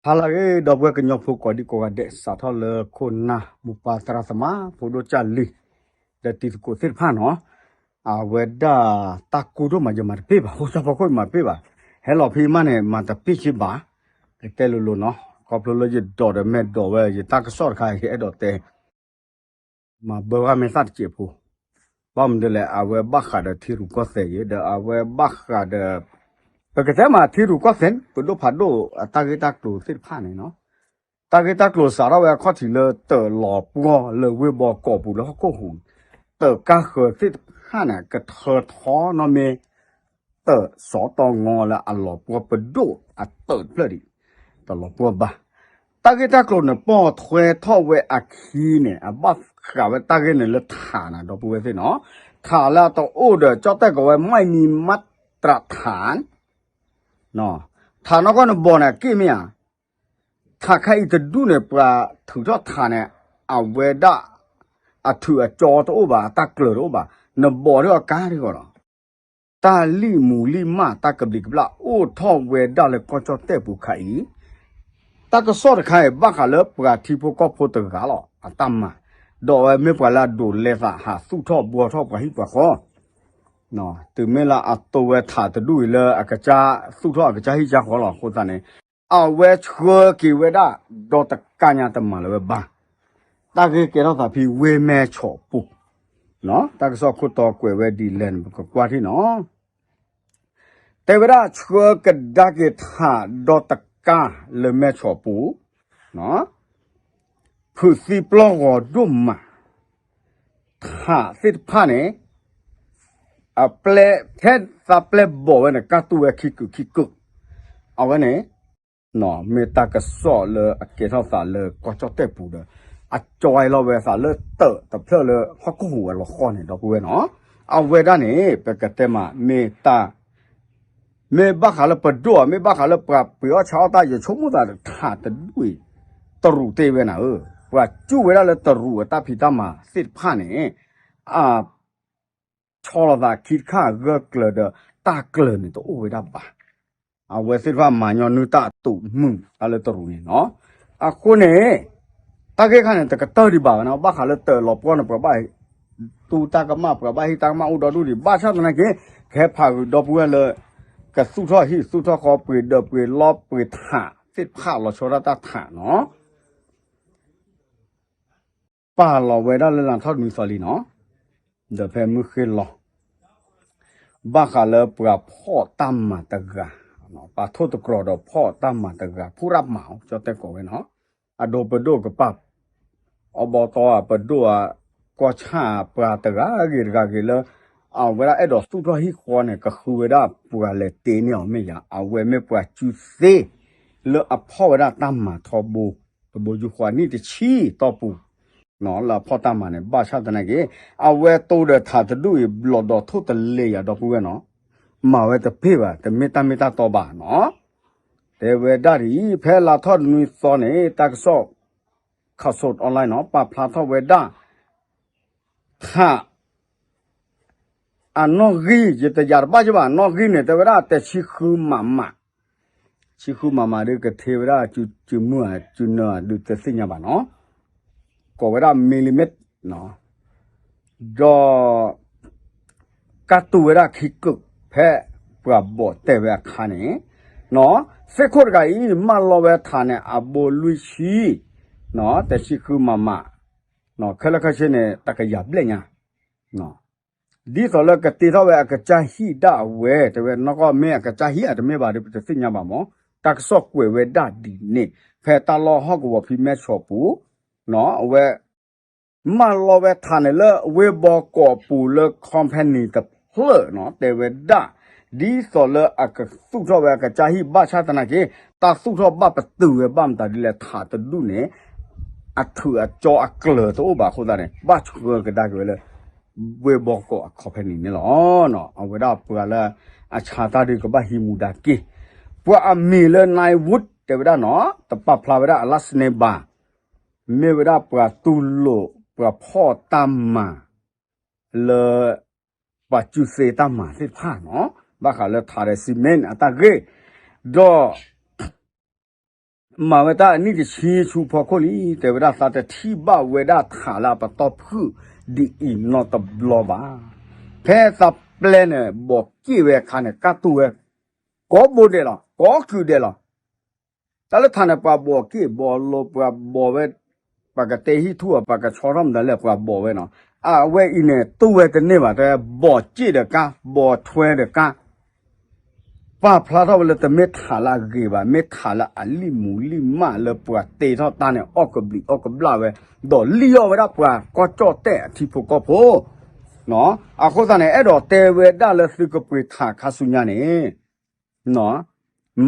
ဟါလၢအဂ့ၤ ဒီပုၢ်ဝဲၢ်ကညီဖိကိးဒံကိးဂၤဒဲး စးထီၣ်လၢခိၣ်နၢ် မိၢ်ပၢ်သရၣ်သမါ ဖိဒိၣ်ကၢ်လံၤ ဒီးတံၤသကိးသ့ၣ်တဖၣ်နီၤ, အဝဲဒၣ်တၢ်ကိၢ်ဒိၣ်မး ယမၤတပ့ၢ်ဘၣ်, ဖိဆၣ်ဖိခိၣ်ယမၤတပ့ၢ်ဘၣ်, ဟဲလီၤဖဲမးန့ၣ် မၤတပ့ၢ်က့ဘၣ်, ကတဲလိၤလိၤနီၤ, ခီဖျိလၢယဒိးဒီးမဲာ်ဒိးဝဲ ယတၢ်ကစီၣ်တခါ ယအဲၣ်ဒိးတဲ မၤဘၢဘၣ်မဲာ်သၣ်တစဲးဖိ, ဘၣ်မနုၤလဲၣ် အဝဲဘၣ်ဃးဒီးထံရူၢ်ကီၢ်သဲးယဲ ဒီးအဝဲဘၣ်ဃးဒီး ပကတဲမးထံရူၢ်ကီၢ်သဲးန့ၣ် ပဒိၣ်ဖးဒိၣ်အတၢ်ဂ့ၢ်တၢ်ကျိၤသ့ၣ်တဖၣ်န့ၣ်နီၤ, တၢ်ဂ့ၢ်တၢ်ကျိၤစးထီၣ်ဝဲအခီၣ်ထံးလၢတၢးလီၤပှီၢ်လၢဝ့ၢ်ဘီကီးပူၤလၢဟီၣ်ခိၣ်ဟူး, တၢးကါဃၢၤသ့ၣ်တဖၣ်န့ၣ် ကထၢထီနီၣ်မ့ၢ် တၢးစီၤတီငီလၢအလီၤပှီၢ်ပဒိၣ်အတၢးတဖျၢၣ်ဒံး, တလီၤပှီၢ်ဘၣ်. တၢ်ဂ့ၢ်တၢ်ကျိၤန့ၣ် ပိာ်ထွဲထီၣ်ဝဲအခံန့ၣ် အဘၣ်ဃးဝဲတၢ်ဂ့ၢ်န့ၣ်လၢထးန့ၣ် ဒီပုၢ်ဝဲၢ်သ့ၣ်နီၤ, ထးလၢအတအိၣ်ဒီး ကၠီၣ်တဲၣ်ကိးဝဲ မ့ၢ်မံမးတြးထး ထးနီၢ်ကီၢ်န့ၣ်ဘီန့ၣ် အက့ၣ်မ့ၢ်ဧါ, ထးခါအံၤတဒူၣ်န့ၣ် ပှၤထုးထီၣ်ထးန့ၣ် အဝဲဒၣ် အထုးအကၠီတအိၣ်ဘၣ် အတၢ်ကျၢၤတအိၣ်ဘၣ်, နဘီဒ်အကါဒ်ဂီၤလီၤ. တၢ်လံၣ်မူၤလံၣ်မၢ် တၢ်ကဘျံးကဘျၣ်အိၣ်ထီၣ်ဝဲဒၣ်လၢကီၢ်ကၠီၣ်တဲၣ်ပူၤခါအံၤ, တၢ်ကစီၣ်တခါအံၤ ဘၣ်ဃးလၢပှၤထံဖိကီၢ်ဖိတဂၤလီၤ အတၢ်မၤ, ဒီးအဝဲမ့ၢ်ပှၤလၢအဒိးလဲသးဟးသူၣ်ထီၣ်ဘှီထီၣ်ပှၤဟံၣ်ပှၤဃီ တုၤမ့ၢ်လၢအတိဝဲထးတဒူၣ်အံၤလၢအကစၢ်သူၣ်ထီၣ်အကစၢ်ဟံၣ်ကစၢ်ဃီလီၤအဃိသတးန့ၣ်, အဝဲဆှၢက့ၤဝဲဒၣ် ဒီးတကါညါတမၤလၢၤဝဲဘၣ်. တၢ်ဂ့ၢ်ကဲထီၣ်သးဖဲဝ့ၢ်မဲၢ်ဆီးပူၤ, တၢ်ကစီၣ်ခိၣ်တီကွဲးဝဲဒ်လဲၣ်န့ၣ် ပကကွၢ်ထံၣ်နီၤ. တဲဝဲဒၣ်ဆှၢကဒါက့ၤထးဒီးတကါလၢမဲၢ်ဆီးပူၤ, ဖုးသံပျီၢ်ဂီၤဒိၣ်မး, ထးသ့ၣ်တဖၣ်န့ၣ် အပျဲၢ်ထဲသးပျဲၢ်ဘီၣ်ဝဲန့ၣ် ကါတူၢ်ဝဲခံကုာ်ခံကုာ်, အဝဲန့ၣ် မ့ၢ်တၢ်ကစီၣ်လၢအကဲထီၣ်သးလၢကီၢ်ကၠီၣ်တဲၣ်ပူၤဒီး အကၠီလီၤဝဲသးလၢတၢးတဖျၢၣ်လၢဟီၣ်ခိၣ်ဟူးဝဲလီၤဃီန့ၣ် ဒီပုၢ်ဝဲၢ်နီၤ, အဝဲဒၣ်န့ၣ် ပကတဲမး မ့ၢ်တၢ် မ့ၢ်ဘၣ်ဃးလၢပဒိၣ်ဧါ မ့ၢ်ဘၣ်ဃးလၢပှၤပှ့ၤအီၣ်ဆါအီၣ်တၢ် ယဆိကမိၣ်သးထးတဒူၣ်အံၤ တရူးတ့ၢ်ဝဲနၤဧၢ, ပှၤကူၣ်ဝဲဒၣ်လၢတရူးအတၢ်ဖံးတၢ်မၤသ့ၣ်တဖၣ်န့ၣ် အ ဆီလီၤသးခံတခါဂၢၢ်ကျၢၤဒီး တၢ်ကျၢၤန့ၣ်တအိၣ်ဝဲဒၣ်ဘၣ်. အဝဲသ့ၣ်တဖၣ်မၤညီနုၢ်တၢ်တိာ်မုာ်တၢ်လၢတရူးန့ၣ်နီၤ, အဃိန့ၣ် တၢ်ဂ့ၢ်ခါန့ၣ် တကတၢၢ်ဒံးဘၣ်ဝဲနီၤ, ဘၣ်ဃးလၢတၢးလီၤပှီၢ်န့ၣ် ပှၤဘၣ် တူၢ်တၢ်ကမၣ် ပှၤဘၣ်ဟ့ၣ်တၢ်ကမၣ်အိၣ်ဒီဒူၣ်ဒံး ဘၣ်ဆၣ်သနာ်က့ ကဟဲဖးဂုာ်ဒီပုၢ်ဝဲၢ်လၢ ကသူၣ်ထီၣ်ဟံၣ်သူၣ်ထီၣ်ဃီ ပှ့ၤဒၢးပှ့ၤလီပှ့ၤထးသ့ၣ်တဖၣ်လီၤဆီဒၣ်တၢ်ထးနီၤ ပာ်လီၤဝဲဒၣ်လၢလါထီၣ်နွံသီလံနီၤ, ဒီးဖဲမုၢ်ဃ့လီၤ ဘၣ်ဃးလၢပှၤဖီၣ်တၢ်မၤတဂၤ, ပာ်ထိၣ်သတြီၤဒီးဖီၣ်တၢ်မၤတဂၤ ဖူရၣ်မး ကၠီတဲကိးဝဲနီၤ, အဒိပဒိၣ်ကပၤ အဘီတီပဒိၣ်ဧါ ကီၢ်ဆၣ်ပှၤတဂၤဂ့ၤတဂၤဂ့ၤလၢ အဝဲဒၣ်အဲၣ်ဒိးသူၣ်ထီၣ်ဟံၣ်ဃီန့ၣ် ကဃုဝဲဒၣ်ပှၤလဲၤတ့န့ၢ်အီၤမ့ၢ်ယၤ အဝဲမ့ၢ်ပှၤစုသ့ လၢအဖီၣ်ဝဲဒၣ်တၢ်မၤထီဘိ တဘိယူၢ်ဃီနံၣ်တဆံတီၢ်ပူၤ လၢအဖီၣ်တၢ်မၤန့ၣ် ဘၣ်ဆၣ်သနာ်က့ အဝဲတိဒီးထးတဒူၣ်အံၤ ဘျီၣ်ဒီးထိၣ်တလဲယၤဒီပုၢ်ဝဲၢ်နီၤ, မၤဝဲတပ့ၢ်ဘၣ် တမ့ၢ်တၢ်မ့ၢ်တၢ်တီဘၣ်နီၤ, တဲဝဲဒၣ်ဒ်အံၤ ဖဲလါထီၣ်နွံသီန့ၣ် တၢ်ကစီၣ် ခးစိး online နီၤ ပာ်ဖျါထီၣ်ဝဲဒၣ် ထး အနီၣ်ဂံၢ် ယတယာ်တဘၣ်ကဘၣ် နီၣ်ဂံၢ်န့ၣ် တဲဝဲဒၣ်တဆံဃုမးမး, ဆံဃုမးမးဒီးကထ့ဝဲဒၣ် စုမုၢ် စုနၢ ဒုးတသ့ၣ်ညါဘၣ်နီၤ, ကိးဝဲဒၣ် millimeter ဒီး ကါတူၢ်ဝဲဒၣ်ခံကုာ် ဖဲပှၤဘီၣ်တဲာ်ဝဲအခါန့ၣ် သ့ၣ်ခိၣ်တဂၤအံၤ မၢလီၤဝဲထးန့ၣ် အဘိလွံၢ်ဆံ တဆံဃုမးမး, ခဲလၢာ်ခဲဆ့န့ၣ် တကယၤဘျဲၣ်ညါ ဒ်သိးလၢကတ့ထီၣ်ဝဲအကစၢ်ဟံၣ်ဒၣ်ဝဲ တဲဝဲနီၢ်ကီၢ်မ့ၢ်အကစၢ်ဟံၣ်အတမ့ၢ်ဘၣ်ဒီး ပတသ့ၣ်ညါဘၣ်မး, တၢ်ကစီၣ်ကွဲးဝဲဒၣ်ဒ်န့ၣ် ဖဲတၢ်လီၢ်ဟီၣ်ကဝီၤဖံမဲၢ်ဆီးပူၤ အဝဲ မၢလီၤဝဲထးန့ၣ်လၢဝ့ၢ်ဘီကီးပူၤလၢ company တဖျၢၣ်နီၤ တဲဝဲဒၣ် ဒ်သိးလၢအကသူၣ်ထီၣ်ဝဲအကစၢ်ဟံၣ်ဘၣ်ဆၣ်သနာ်က့ တၢ်သူၣ်ထီၣ်ဘၣ်ပတုာ်ဝဲဘၣ်မတၤဒ်လဲၣ် ထးတဒူၣ်န့ၣ် အထုးအကၠီအကျၢၤတအိၣ်ဘၣ်အဃိသတးန့ၣ် ဘၣ်ဆှၢကဒါက့ၤဝဲလၢ ဝ့ၢ်ဘီကီးအ company န့ၣ်လီၤ. အဝဲဒၣ်ပှၤလၢအဆါတၢ်ဒုးကဘၣ်ဟံးမူဒါက့ၤ ပှၤအမံၤလၢ Nine Wood တဲဝဲဒၣ်နီၤ တပာ်ဖျါဝဲဒၣ်အ last name ဘၣ် မ့ၢ်ဝဲဒၣ်ပှၤတူၢ်လိာ် ပှၤဖီၣ်တၢ်မၤ လၢ ပှၤစုသ့တၢ်မၤသ့ၣ်တဖၣ်နီၤ ဘၣ်ဃးလၢထးဒီး cement အတၢ်ဂ့ၢ် ဒီး မၤဝဲတၢ်အနံၣ်တဆံဆူဖီခိၣ်လံ, တဲဝဲဒၣ်သးတထံၣ်ဘၣ်ဝဲဒၣ်ထးလၢအပတီၢ်ဖုၣ်ဒ်အံၤနီတဘျီဘၣ်. ဖဲသးပျဲန့ၣ် ဘီးက့ၣ်ဝဲအခါန့ၣ် ကၢ်တူၢ်ဝဲ ကိးဘိဒဲးလီၤ, ကိးကုာ်ဒဲးလီၤ. တၢ်လၢထးန့ၣ် ပှၤဘီးက့ၣ်ဘီးလိၤ ပှၤဘီးဝဲ, ပှၤကတဲဟံၣ်ထူၣ်အီၤ ပှၤကဆီထီၣ်မတၤလဲၣ် ပှၤဘီးဝဲနီၤ. အဝဲအံၤန့ၣ် တူၢ်ဝဲတန့ၢ်ဘၣ်, တဲဘီးက့ၣ်ဒီးကါ, ဘီးထွဲဒီးကါ ပာ်ဖျါထီၣ်ဝဲလၢတမ့ၢ်ထးလၢအဂ့ၤဘၣ်, မ့ၢ်ထးလၢအလံၣ်မူလံၣ်မးလၢပှၤတ့ထီၣ်တၢ်န့ၣ် အီၣ်ကဘျံးအီၣ်ကဘျၣ်ဝဲ, ဒီးလံၣ်အီၣ်ဝဲဒၣ်ပှၤကီၢ်ကၠီၣ်တဲၣ်အထံဖိကီၢ်ဖိ. အဃိသတးန့ၣ် အဲၣ်ဒိးတဲဝဲဒၣ်လၢသုကပှ့ၤထးခါဆူညါန့ၣ်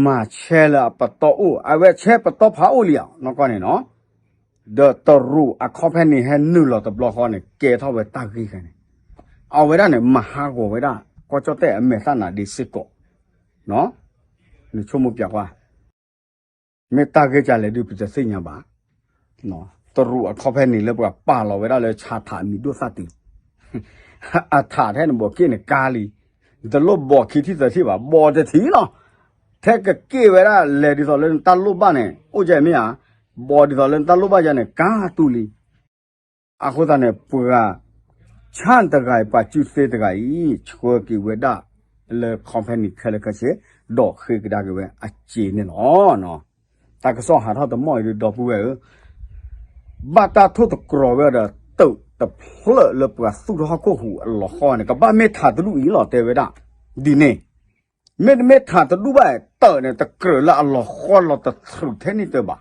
မၤဆဲးလၢအပတီၢ်အိၣ်, အဝဲဆဲးပတီၢ်ဖးအိၣ်လံဧါ, နီၢ်ကီၢ်န့ၣ်နီၤ, ဒီးတရူးအခီဖဲန့ၣ်ဟဲနုာ်လီၤတဘျီဃီန့ၣ် ကဲထီၣ်ဝဲတၢ်ဂ့ၢ်ခဲန့ၣ်, အဝဲဒၣ်န့ၣ် မၤဟးဂီၤဝဲဒၣ် ကီၢ်ကၠီၣ်တဲၣ်အမဲာ်သၣ်နါဒ့စ့ၢ်ကီး, နဆိကမိၣ်ပျးကွၢ်, မ့ၢ်တၢ်ဂ့ၢ်ကလဲၣ်ဒုး ပတသ့ၣ်ညါဘၣ်. တရူးအခီဖဲန့ၣ်လၢပှၤပာ်လီၤဝဲဒၣ်လၢဆါထးအမံၤဒိၣ်သၣ်တုၤ အထးထဲန့ၣ်ဘီးက့ၣ်န့ၣ်ကါလံ, တလိၣ်ဘီးခံထံၣ်သၢထံၣ်ဘၣ်, ဘီးတထံၣ်လီၤ. ထဲကက့ၣ်ဝဲဒၣ်လဲၤဒ်သိးလၢနတၢ်လိၣ်ဘၣ်န့ၣ် အိၣ်ကဲမ့ၢ်ဧါ, ဘီးဒ်သိးလၢနတၢ်လိၣ်ဘၣ်ယါန့ၣ် ကါတူၢ်လံ. အဃိသတးန့ၣ် ပှၤ ဆၣ်တဂၤအံၤ ပှၤစုသ့တဂၤအံၤ ဆှၢက့ၤဝဲဒၣ်လၢ company ခဲလၢာ်ခဲဆ့ ဒီးဃ့ကဒါက့ၤဝဲအစ့န့ၣ်လီၤ. တၢ်ကစီၣ်ဟးထီၣ်တမီၢ်အံၤဒီး ဒီပုၢ်ဝဲၢ်ဧၢ, ဘၣ်တၢ်ထိၣ်သတြီၤဝဲဒီး သုးတဖျၢၣ်လၢပှၤသူၣ်ထီၣ်ဟီၣ်ခိၣ်ဟူးအလီၤဃီန့ၣ် ကဘၣ်မ့ၢ်ထးတဒူၣ်အံၤလီၤ တဲဝဲဒၣ် ဒ်န့ၣ်, မ့တမ့ၢ်ထးတဒူၣ်ဘၣ် သုးန့ၣ် တကြၢးလၢအလီၤဃီလီၤတထြူးထဲန့ၣ်တဘၣ်.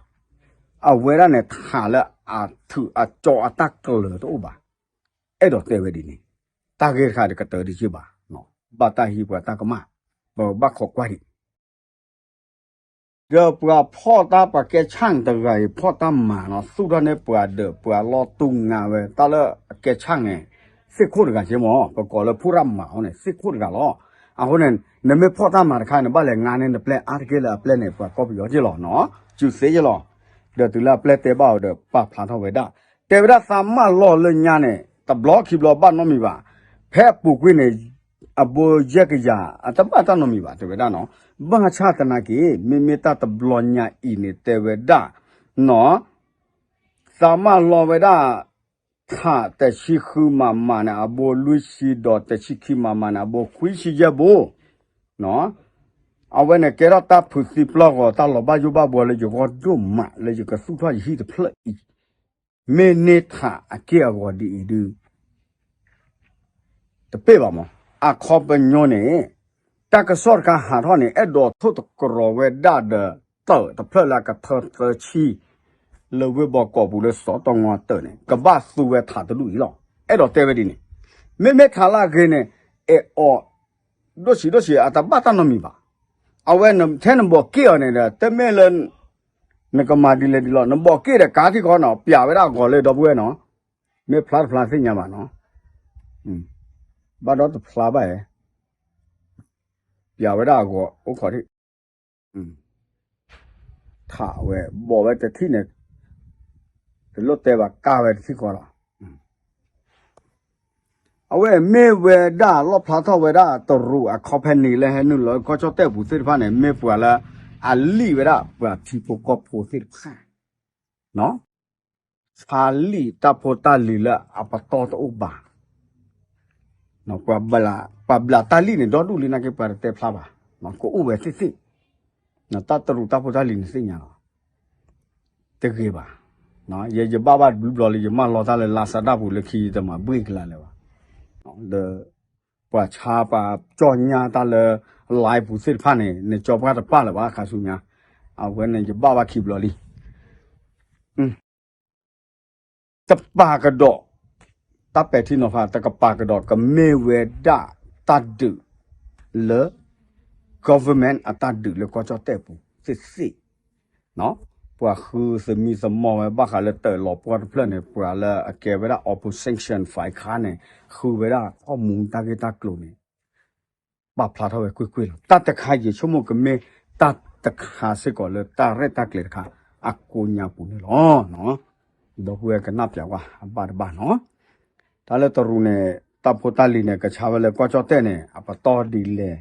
အဝဲဒၣ်န့ၣ် ထးလၢအထုးအကၠီအတၢ်ကျၢၤတအိၣ်ဘၣ်. အဲၣ်ဒိးတဲဝဲဒ်န့ၣ်, တၢ်ဂ့ၢ်တခါတကတၢၢ်ဒံးက့ဘၣ်, ဘၣ်တၢ်ဟံးပှၤတၢ်ကမၣ်, ပဘၣ်ခိးကွၢ်ဒံး ဒီးပှၤဖီၣ်တၢ် ပှၤကဲဆၣ်တဂၤအံၤ ဖီၣ်တၢ်မၤနီၤ သူၣ်ထီၣ်န့ၢ်ပှၤဒီးပှၤလီၤတူၢ်ငါဝဲ တၢ်လၢအကဲဆၣ်န့ၣ် သ့ၣ်ခိၣ်တဂၤက့မ့ၢ် ပကိးလၢဖူရၣ်မၤအီၤန့ၣ် သ့ၣ်ခိၣ်တဂၤလီၤ. အဃိန့ၣ် နမ့ၢ်ဖီၣ်တၢ်မၤတခါန့ၣ် ဘၣ်လဲၤငါန့ၢ်နပျဲၢ်အါတက့ၢ်လၢအပျဲၢ်န့ၣ် ပှၤကီၢ်ပယီၤက့လီၤနီၤ စုသ့က့လီၤ. ဒီးတုၤလၢအပျဲၢ်တဲဘၣ်အီၤဒီး ပာ်ဖျါထီၣ်ဝဲဒၣ်, တဲဝဲဒၣ်သးမၢလီၤလၢညါန့ၣ် တဘျီခံဘျီဘၣ်နီတမံၤဘၣ်. ဖဲအပူၤကွံာ်န့ၣ် အဘိယဲၢ်ကယၤ အတဘၣ်တၢ်နီတမံၤဘၣ် တဲဝဲဒၣ်နီၤ. ဘၣ်ဆၣ်သနာ်က့ မ့မ့ၢ်တၢ်တဘျီညါအံၤန့ၣ် တဲဝဲဒၣ်နီၤ သးမၢလီၤဝဲဒၣ် ထးတဆံဃုမးမးန့ၣ် အဘိလွံၢ်ဆံ ဒီးတဆံခံမးမးန့ၣ် အဘိခွံဆံယဲၢ်ဘိ. အဝဲန့ၣ်ကဲထီၣ်တၢ်ဖုးသံပျီၢ်ဂီၤ တၢ်လီၤဘၣ်ယိၣ်ဘၣ်ဘှီလၢယဂီၢ်ဒိၣ်မး လၢယကသူၣ်ထီၣ်ယဟံၣ်တဖျၢၣ်အံၤ မ့ၢ်န့ၢ်ထးအက့ၢ်အဂီၤဒ်အံၤဒုး တပ့ၢ်ဘၣ်မး. အခီပညီန့ၣ် တၢ်ကစီၣ်တခါဟးထီၣ်န့ၣ် အဲၣ်ဒိးထိၣ်သတြီၤဝဲဒၣ်ဒီး သုးတဖျၢၣ်လၢအကထၢသၢဆံ လၢဝ့ၢ်ဘီကီးပူၤလၢစီၤတီၢ်ငီတၢၢ်န့ၣ် ကဘၣ်သူဝဲထးတဒူၣ်အံၤလီၤ. အဲၣ်ဒိးတဲဝဲဒ်န့ၣ်, မ့မ့ၢ်ထးလၢအဂ့ၤန့ၣ် အဲၣ်အီၤ ဒိၣ်ဆံးဒိၣ်ဆံး အတဘၣ်တၢ်နီတမံၤဘၣ်. အဝဲထဲနဘီးက့ၣ်အီၤန့ၣ်ဒီး တမ့ၢ်လၢ နကမၤဒ်လဲၣ်ဒ်လဲၣ် နဘီးက့ၣ်ဒီးကါထံၣ်ဃီနီၤ ပျးဝဲဒၣ်အဂီၤလၢဒီပုၢ်ဝဲၢ်နီၤ, မ့ၢ်ဖျါတဖျါသ့ၣ်ညါဘၣ်နီၤ, ဘၣ်ဒီးတဖျါဘၣ်ဧါ, ပျးဝဲဒၣ်အဂီၤအိၣ်ခိးထံၣ် ထးဝဲ ဘီးဝဲတထံၣ်န့ၣ် တလိၣ်တဲဘၣ် ကါဝဲတထံၣ်ဃီလီၤ. အဝဲမ့ၢ်ဝဲဒၣ်လီၣ်ဖျါထီၣ်ဝဲဒၣ် တရူးအ company လၢဟဲနုာ်လီၤကီၢ်ကၠီၣ်တဲၣ်ပူၤသ့ၣ်တဖၣ်န့ၣ် မ့ၢ်ပှၤလၢအလံၣ်ဝဲဒၣ်ပှၤထံဖိကီၢ်ဖိသ့ၣ်တဖၣ် ဆါလံာ်တၢ်ဖိတၢ်လံၤလၢအပတီၢ်တအိၣ်ဘၣ်. ပှၤဘျးတၢ်လံာ်န့ၣ် ဒီဒူၣ်လံနာ်က့ ပှၤတတဲဖျါဘၣ်, ကအိၣ်ဝဲသ့ၣ်သ့ၣ်, တၢ်တရူးတၢ်ဖိတၢ်လံၤန့ၣ်သ့ၣ်ညါလီၤ, တဂ့ၤဘၣ်. ယ ယဘၣ်ဘၣ်တဘျုးဘျီလံ ယမၢလီၤတၢ်လၢ Lazada ပူၤလၢခံ ယတမၤဘှ့ၣ်ကလါလၢၤဘၣ်. ဒီး ပှၤဆါပှၤကၠီၣ်ညါတၢ်လၢ live ပူၤသ့ၣ်တဖၣ်န့ၣ် နကၠီပှၢ်တပာ်လၢၤဘၣ် ခါဆူညါ, အဝဲန့ၣ် ယဘၣ်ဘၣ်ခံဘျီလံ တပာ်ကဒီး တၢ်ပဲာ်ထံနီၤဖး တကပာ်ကဒီး ကမ့ၢ်ဝဲဒၣ်တၢ်ဒုးလၢ government အတၢ်ဒုးလၢကီၢ်ကၠီၣ်တဲၣ်ပူၤသ့ၣ်သ့ၣ်, ပှၤဃုသမံသမိးဝဲဘၣ်ဃးလၢတၢ်လီၤပှီၢ်တဖျၢၣ်န့ၣ် ပှၤလၢအကဲဝဲဒၣ် opposition ဖဲခါန့ၣ် ဃုဝဲဒၣ် ข้อมูล တၢ်ဂ့ၢ်တၢ်ကျိၤန့ၣ် ပာ်ဖျါထီၣ်ဝဲကွ့ၢ်ကွ့ၢ်လီၤ. တၢ်တခါယဆိကမိၣ်ကမ့ၢ်တၢ်တခါစ့ၢ်ကီးလၢတၢ်ရဲၣ်တၢ်ကျဲၤတခါ အကိးညါပူၤန့ၣ်လီၤ. ဒီပုၢ်ဝဲၢ်ကနၣ်ပျးဝဲအဘၣ်တဘၣ်နီၤ, တၢ်လၢတရူးန့ၣ် တၢ်ဖိတၢ်လံၤန့ၣ် ကဆါဝဲလၢကီၢ်ကၠီၣ်တဲၣ်န့ၣ် အပတီၢ်ဒ်လဲၣ်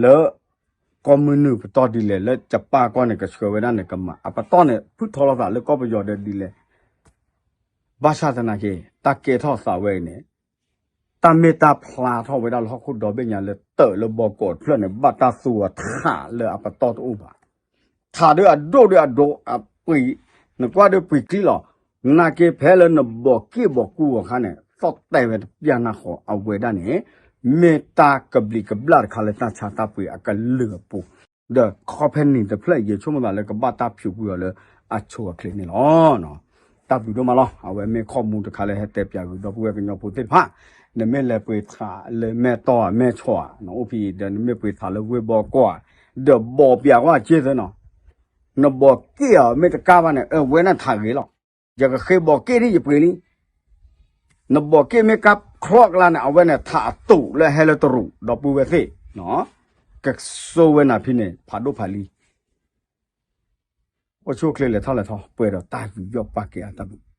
လၢ ကီၢ်မုၢ်နုာ်ပတီၢ်ဒ်လဲၣ် လၢကပာ်ကီၢ်န့ၣ် ကဆှၢဝဲဒၣ်န့ၣ် ကမၤအပတီၢ်န့ၣ် ဖုၣ်ထီလီၤသးလၢကီၢ်ပယီၤဒီးဒ်လဲၣ် ဘၣ်ဆၣ်သနာ်က့ တၢ်ကဲထီၣ်သးဝဲအံၤန့ၣ် တၢ်မ့ၢ်တၢ်ဖျါထီၣ်ဝဲဒၣ်လၢဟီၣ်ခိၣ်ဒီဘ့ၣ်ညါလၢတၢးလၢဘီကီးတဖျၢၣ်န့ၣ် ဘၣ်တၢ်သူအီၤထးလၢအပတီၢ်တအိၣ်ဘၣ်. ထးဒုးအဒိၣ်ဒုးအဒိၣ်အပှ့ၤ, နကွၢ်ဒုးပှ့ၤကျံလီၤ. နာ်က့ဖဲလၢနဘီးက့ၣ်ဘီးကူအီၤအခါန့ၣ် သီၣ်တဲာ်ဝဲတပျၢ်နၢ်ဃီအဝဲဒၣ်န့ၣ် မ့ၢ်တၢ်ကဘျံးကဘျၣ်တခါလၢတၢ်ဆါတၢ်ပှ့ၤအကလုာ်အပူၤ ဒီးခီဖဲန့ၣ်တဖျၢၣ်အံၤ ယဆိကမိၣ်သးလၢကဘၣ်တၢ်ဖၠူးကွံာ်အီၤလၢအဆိအချ့န့ၣ်လီၤ. တၢ်ဘျုးဒိၣ်မးလီၤ. အဝဲမ့ၢ်ခီၣ်မူတခါလၢဟဲတဲပၠးဂုာ်ဒီပုၢ်ဝဲၢ်ကညီဖိသ့ၣ်တဖၣ်, နမ့ၢ်လဲၤပှ့ၤထးလၢမဲၢ်တီၢ်ဧါ မဲၢ်ဆီးဧါ, နအိၣ်ဖဲအံၤဒီးနမ့ၢ်ပှ့ၤထးလၢဝ့ၢ်ဘီကီးဧါ, ဒီးဘီးပၠးကွၢ်က့သၢနီၤ, နဘီးက့ၣ်အီၤမ့ၢ်တကါဘၣ်န့ၣ် အဝဲန့ၣ်ထးဂ့ၤလီၤ. ယကဃ့ဘီးက့ၣ်ဒ်ယပှ့ၤလံ နဘီးက့ၣ်မ့ၢ်ကါချီကျါန့ၣ် အဝဲန့ၣ်ထးအတူးလၢဟဲလၢတရူး ဒီပုၢ်ဝဲၢ်သ့ၣ်, ကစိဝဲနၤဖဲန့ၣ် ဖးဒိၣ်ဖးလံ, အိၣ်ဆူၣ်အိၣ်ချ့လဲၤထီၣ်လဲၤထီ ပှဲၤဒီးတၢ်ယူးယီၣ်ပာ်ကဲအတၢ်ဘျုး